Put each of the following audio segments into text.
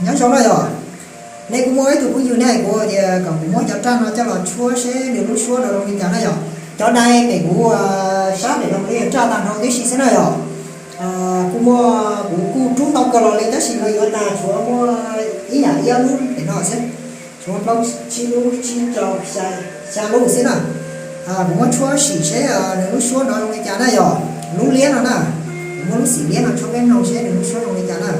Nyob zoo na yom, nej kuj muaj ib tug phooj ywg ne, kuv tias kom kuv muab cov raj no coj los tshuab seb nws lub suab no zoo li cas na yom. Cov dai pem kuv sab pem no kuv yeej raj tag nrho tib si xwb na yom. Kuj muaj, kuv kuj rub ntau kawg los li tab sis no yuav tas tshuav muaj ib yam ib ob lub pem no xwb. Tshuav plaub tsib lub, tsib rau xya lub xwb na. Kuv muab tshuab sim seb nws lub suab no zoo li cas na yom. Lub liab no na, kuv muab lub xim liab no tshuab peb mloog seb nws lub suab zoo li cas na.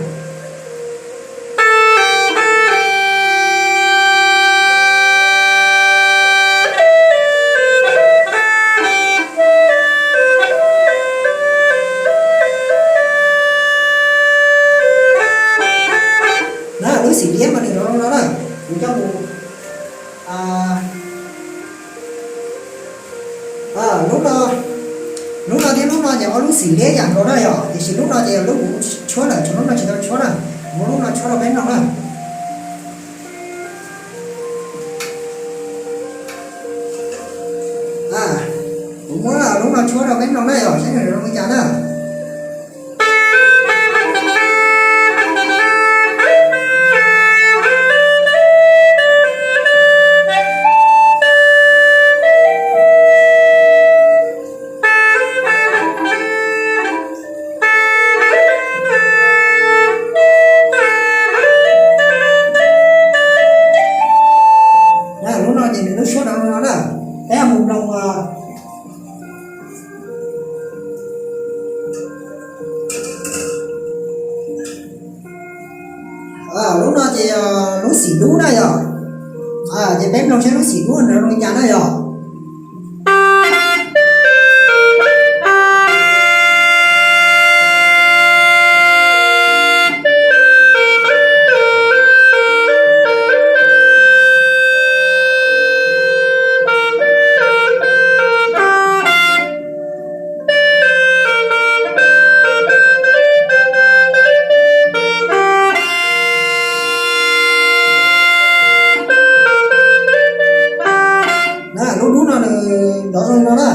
Na, lub xim liab mas nws zoo no na, kuv coj mus. Lub no, lub no thiab lub no ces ob lub xim liab yam nkaus na yom, tiam sis lub no ces lub kuv tshuab lawm, tshuav lub no tsis tau tshuab na. Kuv muab lub no tshuab rau peb mloog na. Kuv muab lub no tshuab rau peb mloog na yom, seb nws zoo li cas na. Lub no ces nws lub suab no no na, peb mus mloog. Lub no ces lub xim dub na yom. Ces peb mloog seb lub xim dub nws zoo li cas na yom. Lub dub no nws nrov zoo li no na.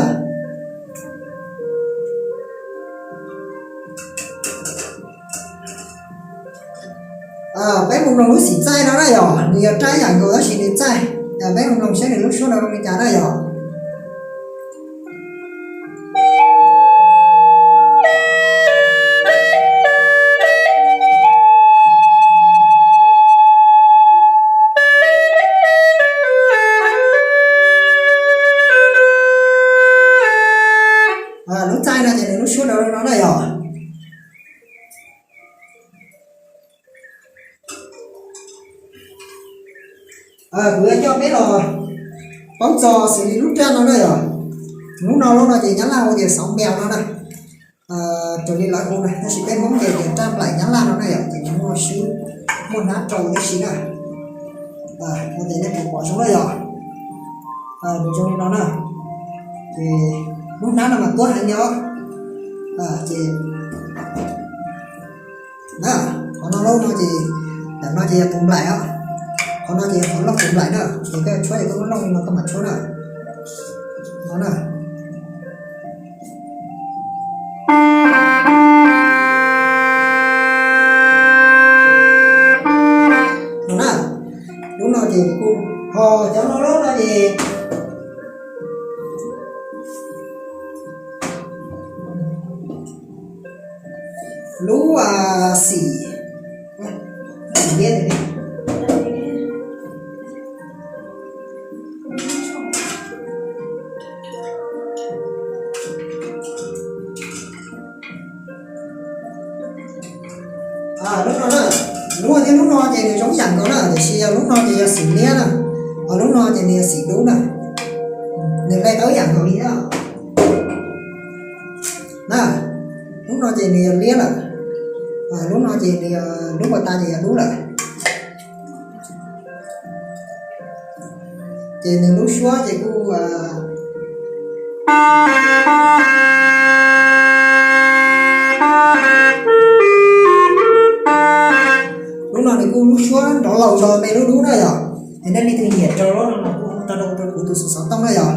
Peb mus mloog lub xim txaij no na yom, nws yog raj yam nkaus tab sis nws txaij. Peb mus mloog seb nws lub suab no zoo li cas na yom. Lub txaij no ces nws lub suab no no na yom. Kuv yuav coj peb los paub txog xws li lub raj no na yom. Lub no, lub no ces nyab laj hu tias xauv meos no na. Raws li lawv hu na, tab sis peb Hmoob ces tias raj nplaim nyab laj no na yom, ces nws muaj swb, muaj hnab rau tib si na. Ua tias nej puas pom zoo na yom. Nws zoo li no na. Ces lub hnab no mas tuab heev li os. Ces na, qhov no lub no ces, ntawm no ces yog tus nplaim os. Qhov no ces yog qhov looj tus nplaim na, ces koj tshuab ces koj muab looj li no koj mam tshuab na. No na. No na, lub no ces kuj, ho cov no lub no ces lub xim, xim liab. Lub no na, lub thiab lub no ces nws zoo yam nkaus na, tiam sis yog lub no ces yog xim liab na, ho lub no ces nws yog xim dub na. Nws hle tau ib yam nkaus li na. Na, lub no ces nws yog liab lawm, lub no ces nws yog, lub npau taws ces yog dub lawm. Ces nws lub suab ces kuj, lub no nws kuj lub suab nrov laus zog me lub dub na yom. Ces nej leej twg nyiam rau lub no los kuj hu tau rau kuv tus xov tooj na yom.